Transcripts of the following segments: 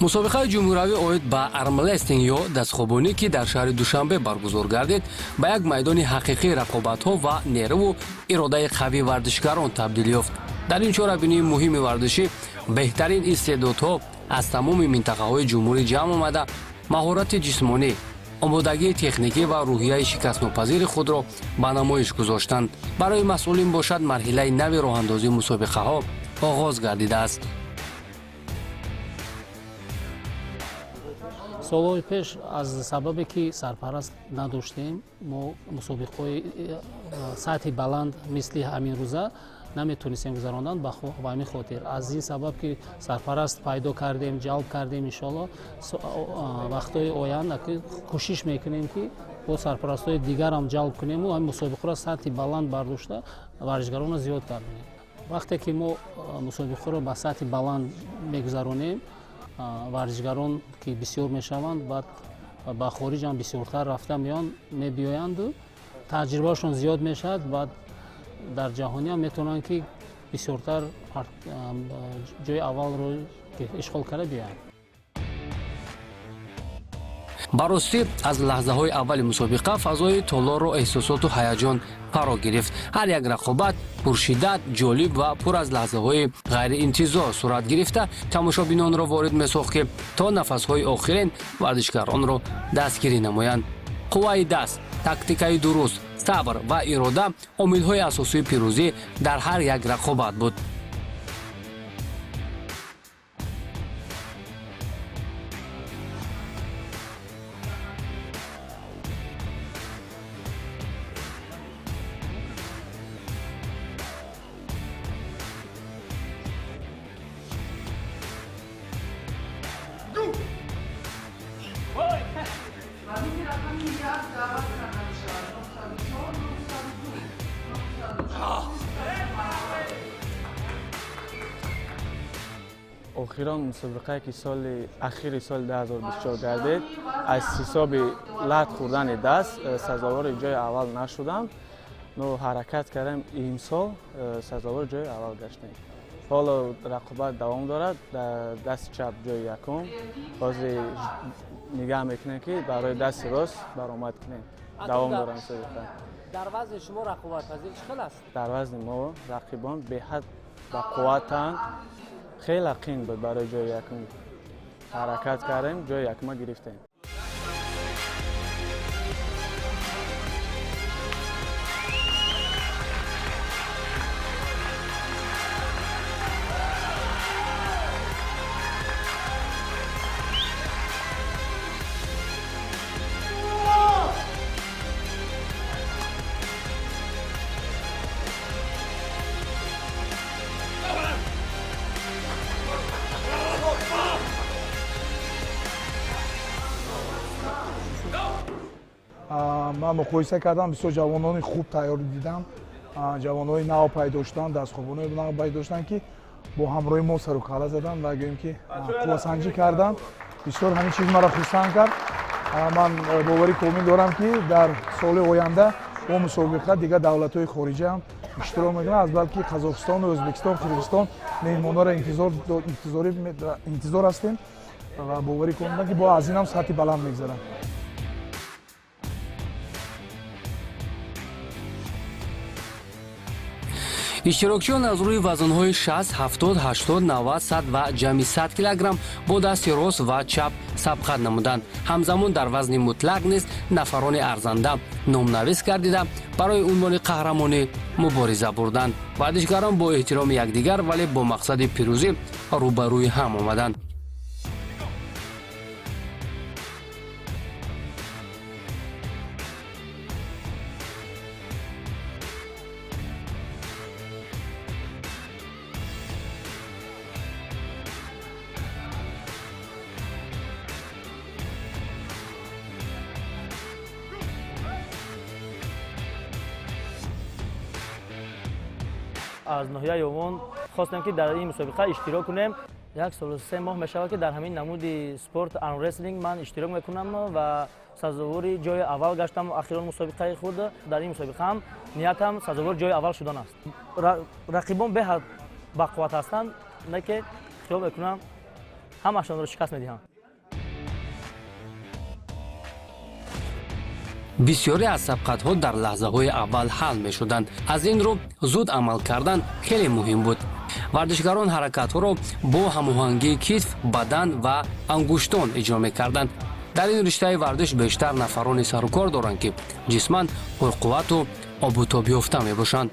Мусобиқаи ҷумҳуриявӣ оид ба армрестлинг ё дастхобонӣ, ки дар шаҳри Душанбе баргузор гардид, ба як майдони ҳақиқии рақобатҳо ва нерӯву иродаи қавии варзишгарон табдил ёфт. Дар ин чорабинии муҳими варзишӣ беҳтарин истеъдодҳо аз тамоми минтақаҳои ҷумҳурӣ ҷамъ омада, маҳорати ҷисмонӣ, омодагии техникӣ ва рӯҳияи шикастнопазири худро ба намоиш гузоштанд. Барои масъулин бошад, марҳилаи нави роҳандозии мусобиқаҳо оғоз гардидааст. Солҳои пеш аз сабабе ки сарпараст надоштем, мо мусобиқаҳои сатҳи баланд мисли ҳамин рӯза наметонистем гузарондан. Ба ҳамин хотир, аз ин сабаб ки сарпараст пайдо кардем, ҷалб кардем, иншоалло, вақтҳои оянда кӯшиш мекунем, ки бо сарпарастҳои дигарам ҷалб кунему ҳамин мусобиқаро сатҳи баланд бардошта, варзишгаронро зиёд кардем. Вақте ки мо мусобиқаро ба сатҳи баланд мегузаронем, варзишгарон ки бисёр мешаванд, баъд ба хориҷ ҳам бисёртар рафта меон мебиёянду таҷрибаашон зиёд мешавад. Баъд дар ҷаҳониам метавонанд, ки бисёртар ҷои аввалро ишғол карда биёянд. Ба ростӣ, аз лаҳзаҳои аввали мусобиқа фазои толорро эҳсосоту ҳаяҷон фаро гирифт. Ҳар як рақобат пуршиддат, ҷолиб ва пур аз лаҳзаҳои ғайриинтизор сурат гирифта, тамошобинонро ворид месохт, ки то нафасҳои охирин варзишгаронро дастгирӣ намоянд. Қувваи даст, тактикаи дуруст, сабр ва ирода омилҳои асосии пирӯзӣ дар ҳар як рақобат буд. Рақами як даъват карда мешавад: 904, 902, 904. Охирон мусобиқае ки соли ахири соли 2024 гардид, аз ҳисоби лат хӯрдани даст сазовори ҷои аввал нашудам, но ҳаракат кардем, имсол сазовори ҷои аввал гаштем. Ҳоло рақобат давом дорад. Дар дасти чап ҷои якум, ҳозир нигаҳ мекунем, ки барои дасти рост баромад кунем. Давом дорад мусобиқа. Дар вазни шумо рақобатпазир чӣ хел аст? Дар вазни мо рақибон беҳад бақувватанд. Хеле қин буд. Барои ҷои якум ҳаракат кардем, ҷои якума гирифтем. Ман муқоиса кардам, бисёр ҷавонони хуб тайёр дидам, ҷавонҳои нав пайдо шуданд, дастхобонои нав пайдо шуданд, ки бо ҳамроҳи мо сару кала заданд ва гӯем, ки қуввасанҷӣ карданд. Бисёр ҳамин чиз маро хурсанд кард. Ман боварӣ комил дорам, ки дар соли оянда бо мусобиқа дигар давлатҳои хориҷӣ ҳам иштирок мекунанд, аз балки Қазоқистону Ӯзбекистон, Қирғизистон меҳмонҳоро интизор ҳастем ва боварӣ комилам, ки бо аз ин ҳам сатҳи баланд мегзаранд. Иштирокчиён аз рӯи вазнҳои 60, 70, 80, 90, 100 ва ҷамъи 100 килограмм бо дасти рост ва чап сабқат намуданд. Ҳамзамон дар вазни мутлақ низ нафарони арзанда номнавис гардида, барои унвони қаҳрамонӣ мубориза бурданд. Варзишгарон бо эҳтироми якдигар, вале бо мақсади пирӯзӣ рӯбарӯи ҳам омаданд. Аз ноҳияи Ёвон хостем, ки дар ин мусобиқа иштирок кунем. 1 солу 3 моҳ мешавад, ки дар ҳамин намуди спорт, армрестлинг, ман иштирок мекунам ва сазовори ҷои аввал гаштам ахирон мусобиқаи худ. Дар ин мусобиқаам ниятам сазовори ҷои аввал шудан аст. Рақибон беҳад бақувват ҳастанд, не ки хиёл мекунам. Ҳамашонро шикаст медиҳам. Бисёре аз сабқатҳо дар лаҳзаҳои аввал ҳал мешуданд. Аз ин рӯ зуд амал кардан хеле муҳим буд. Варзишгарон ҳаракатҳоро бо ҳамоҳангии китф, бадан ва ангуштон иҷро мекарданд. Дар ин риштаи варзиш бештар нафароне сарукор доранд, ки ҷисман пурқуввату обутобёфта мебошанд.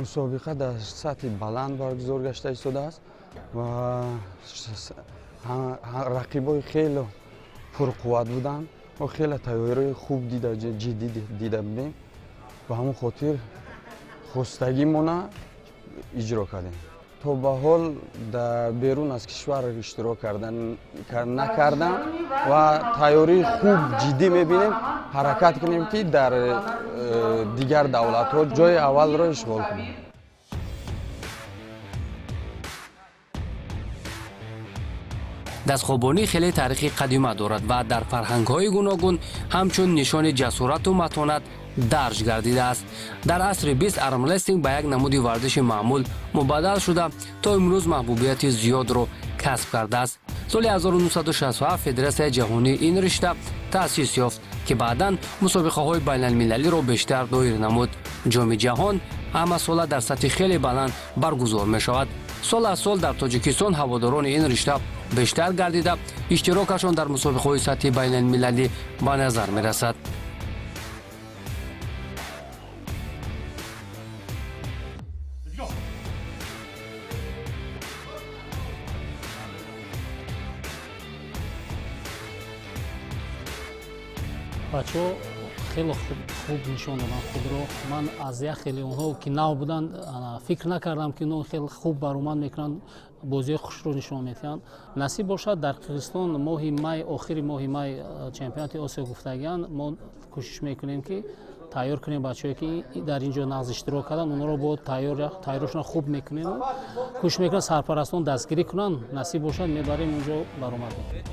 Мусобиқа дар сатҳи баланд баргузор гашта истодааст ва рақибои хеле пурқувват буданд. Мо хеле тайёриҳои хуб дида, ҷиддӣ дида будем. Ба ҳамон хотир хостагимона иҷро кардем. То ба ҳол дар берун аз кишвар иштирок накардам ва тайёрии хуб, ҷиддӣ мебинем. Ҳаракат кунем, ки дар дигар давлатҳо ҷои аввалро ишғол кунем. Дастхобонӣ хеле таърихи қадима дорад ва дар фарҳангҳои гуногун ҳамчун нишони ҷасорату матонат дарҷ гардидааст. Дар асри бист армрестлинг ба як намуди варзиши маъмул мубаддал шуда, то имрӯз маҳбубияти зиёдро касб кардааст. Соли 1967 федератсияи ҷаҳонии ин ришта таъсис ёфт, ки баъдан мусобиқаҳои байналмилалиро бештар доир намуд. Ҷоми ҷаҳон ҳамасола дар сатҳи хеле баланд баргузор мешавад. Сол аз сол дар Тоҷикистон ҳаводорони ин ришта бештар гардида, иштирокашон дар мусобиқаҳои сатҳи байналмилалӣ ба назар мерасад. Бачаҳо хеле хуб нишон доданд худро. Ман аз як хеле онҳо, ки нав буданд, фикр накардам, ки онҳо хеле хуб баромад мекунанд, бозиҳои хушро нишон медиҳанд. Насиб бошад, дар Қирғизистон моҳи май, охири моҳи май чемпионати Осиё гуфтагианд. Мо кӯшиш мекунем, ки тайёр кунем бачаҳое, ки дар ин ҷо нағз иштирок карданд, онҳоро бо тайёрашон хуб мекунем. Кӯшиш мекунем, сарпарастон дастгирӣ кунанд. Насиб бошад, мебарем, унҷо баромад мекунем.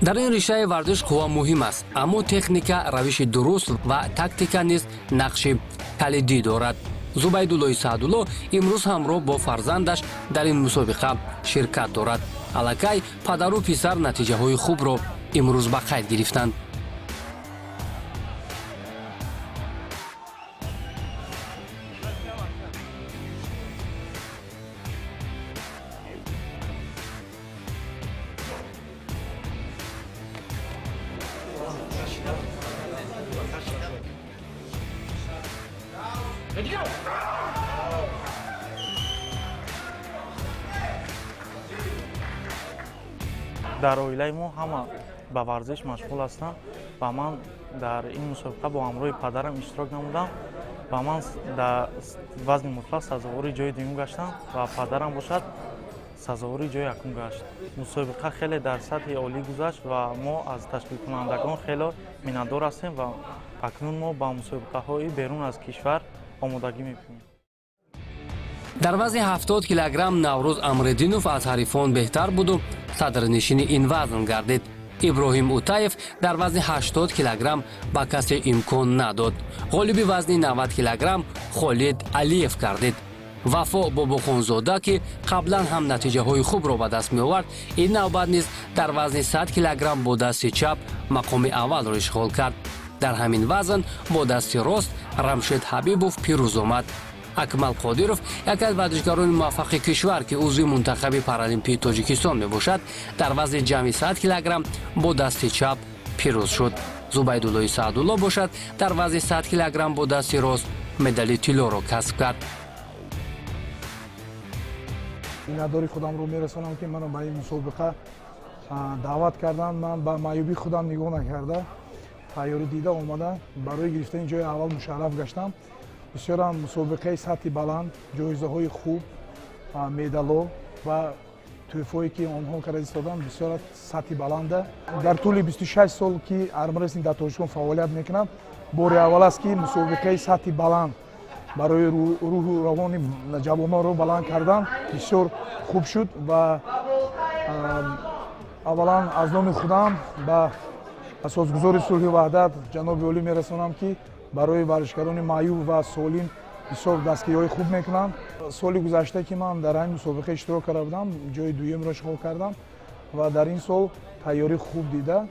Дар ин риштаи варзиш қувва муҳим аст, аммо техника, равиши дуруст ва тактика низ нақши калидӣ дорад. Зубайдуллои Саъдулло имрӯз ҳамроҳ бо фарзандаш дар ин мусобиқа ширкат дорад. Аллакай падару писар натиҷаҳои хубро имрӯз ба қайд гирифтанд. Дар оилаи мо ҳама ба варзиш машғул ҳастанд ва ман дар ин мусобиқа бо ҳамроҳи падарам иштирок намудам ва ман дар вазни мутлақ сазовори ҷои дуюм гаштам ва падарам бошад, сазовори ҷои якум гашт. Мусобиқа хеле дар сатҳи олӣ гузашт ва мо аз ташкилкунандагон хеле миннатдор ҳастем ва акнун мо ба мусобиқаҳои берун аз кишвар омодагӣ мебинем. Дар вазни 70 килограмм Наврӯз Амриддинов аз ҳарифон беҳтар буду садрнишини ин вазн гардид. Иброҳим Утаев дар вазни 80 килограмм ба касе имкон надод. Ғолиби вазни 90 килограмм Холид Алиев гардид. Вафо Бобохонзода, ки қаблан ҳам натиҷаҳои хубро ба даст меовард, ин навбат низ дар вазни 100 килограмм бо дасти чап мақоми аввалро ишғол кард. Дар ҳамин вазн бо дасти рост Рамшед Ҳабибов пирӯз омад. Акмал Қодиров, яке аз варзишгарони муваффақи кишвар, ки узви мунтахаби паралимпии Тоҷикистон мебошад, дар вазни ҷамъи 100 килограмм бо дасти чап пирӯз шуд. Зубайдуллои Саъдулло бошад, дар вазни 100 килограмм бо дасти рост медали тиллоро касб кард. Миннатдори худамро мерасонам, ки маро ба ин мусобиқа даъват карданд. Ман ба маъюбии худам нигоҳ накарда, тайёрӣ дида омада, барои гирифтани ҷои аввал мушарраф гаштам. Бисёрам мусобиқаи сатҳи баланд, ҷоизаҳои хуб, медало ва тӯҳфое, ки онҳо карда истоданд, бисёр сатҳи баланда. Дар тӯли 26 сол, ки армрестлинг дар Тоҷикистон фаъолият мекунад, бори аввал аст, ки мусобиқаи сатҳи баланд барои рӯҳу равони ҷавононро баланд кардан бисёр хуб шуд. Ва аввалан аз номи худам ба асосгузори сулҳи ваҳдат ҷаноби олӣ мерасонам, ки барои варзишгарони маъюб ва солим бисёр дастгириҳои хуб мекунанд. Соли гузашта, ки ман дар ҳамин мусобиқа иштирок карда будам, ҷои дуюмро ишғол кардам ва дар ин сол тайёрӣ хуб дида,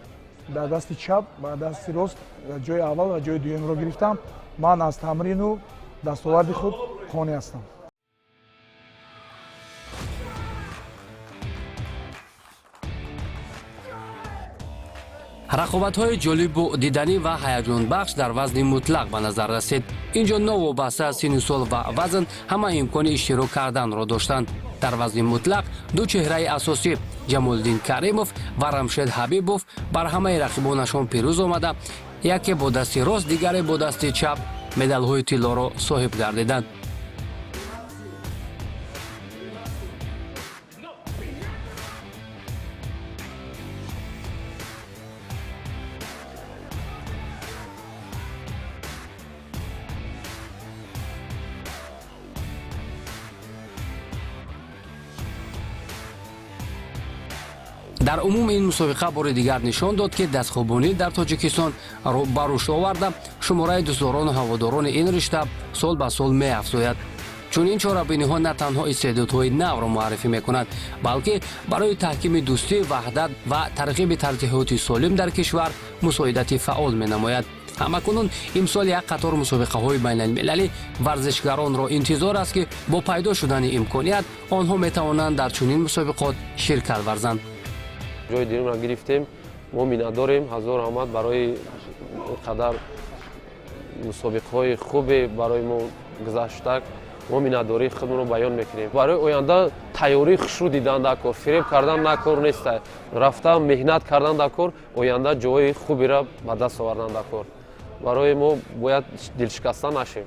дар дасти чап ва дасти рост ҷои аввал ва ҷои дуюмро гирифтам. Ман аз тамрину дастоварди худ қонеъ ҳастам. Рақобатҳои ҷолибу диданӣ ва ҳаяҷонбахш дар вазни мутлақ ба назар расид. Ин ҷо новобаста аз синну сол ва вазн ҳама имкони иштирок карданро доштанд. Дар вазни мутлақ ду чеҳраи асосӣ, Ҷамолиддин Каримов ва Рамшед Ҳабибов, бар ҳамаи рақибонашон пирӯз омада, яке бо дасти рост, дигаре бо дасти чап медалҳои тиллоро соҳиб гардиданд. Дар умум ин мусобиқа бори дигар нишон дод, ки дастхобонӣ дар Тоҷикистон ба рушд оварда, шумораи дӯстдорону ҳаводорони ин ришта сол ба сол меафзояд. Чунин чорабиниҳо на танҳо истеъдодҳои навро муаррифӣ мекунанд, балки барои таҳкими дӯстӣ, ваҳдат ва тарғиби тарзи ҳаёти солим дар кишвар мусоидати фаъол менамояд. Ҳамакунун имсол як қатор мусобиқаҳои байналмилалӣ варзишгаронро интизор аст, ки бо пайдо шудани имконият онҳо метавонанд дар чунин мусобиқот ширкат варзанд. Ҷои дуюмро гирифтем, мо миннатдорем. Ҳазор раҳмат барои қадар мусобиқаҳои хубе барои мо гузашта. Мо миннатдории худро баён мекунем. Барои оянда тайёрии хушрӯ дидан дар кор, фиреб кардан на кор неста, рафта меҳнат кардан дар кор, оянда ҷои хуберо ба даст овардан дар кор. Барои мо бояд дилшикаста нашем.